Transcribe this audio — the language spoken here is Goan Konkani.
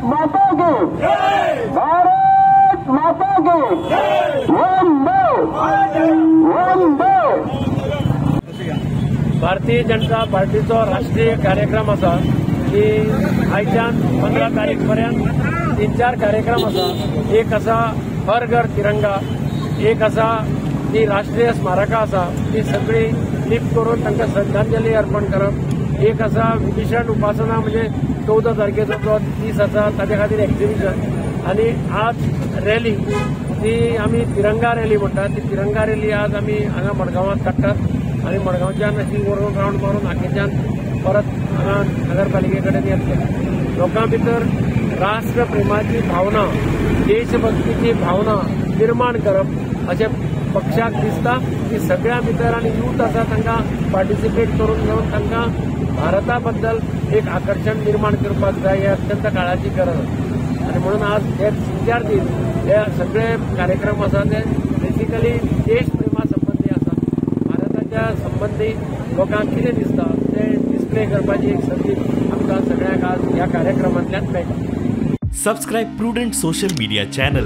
माता की, भारत माता की, वंदे वंदे। भारतीय जनता पार्टीचो राष्ट्रीय कार्यक्रम आसा की आयच्यान 15 तारीख पर्यंत 3-4 कार्यक्रम आसा। एक आसा हर घर तिरंगा, एक आसा ती राष्ट्रीय स्मारकां आसा ती सगळी लिप करून तांकां श्रद्धांजली अर्पण करप, एक आसा विभीषण उपासना म्हणजे 14 तारखेचो जो दीस आसा ताजे खातीर एक्झिबिशन, आनी आज रॅली ती आमी तिरंगा रॅली म्हणटात, ती तिरंगा रॅली आज आमी हांगा मडगांवांत काडटात आनी मडगांवच्यान अशी व्हरून रावंड मारून आखेच्यान परत हांगा नगरपालिके कडेन येतले। लोकां भितर राष्ट्रप्रेमाची भावना, देशभक्तीची भावना निर्माण करप अशें पक्षाक दिसता की सगळ्यां भितर आनी यूथ आसा तांकां पार्टिसिपेट करून घेवन तांकां भारता बद्दल एक आकर्शण निर्माण करपाक जाय, हे अत्यंत काळाची गरज आसा। आनी म्हणून आज हे 3-4 दीस हे सगळे कार्यक्रम आसा ते बेसिकली देशप्रेमा संबंदी आसा, भारताच्या संबंदी लोकांक कितें दिसता ते डिस्प्ले करपाची एक संदी आमकां सगळ्यांक आज ह्या कार्यक्रमांतल्यान मेळटा। Subscribe Prudent social media channel.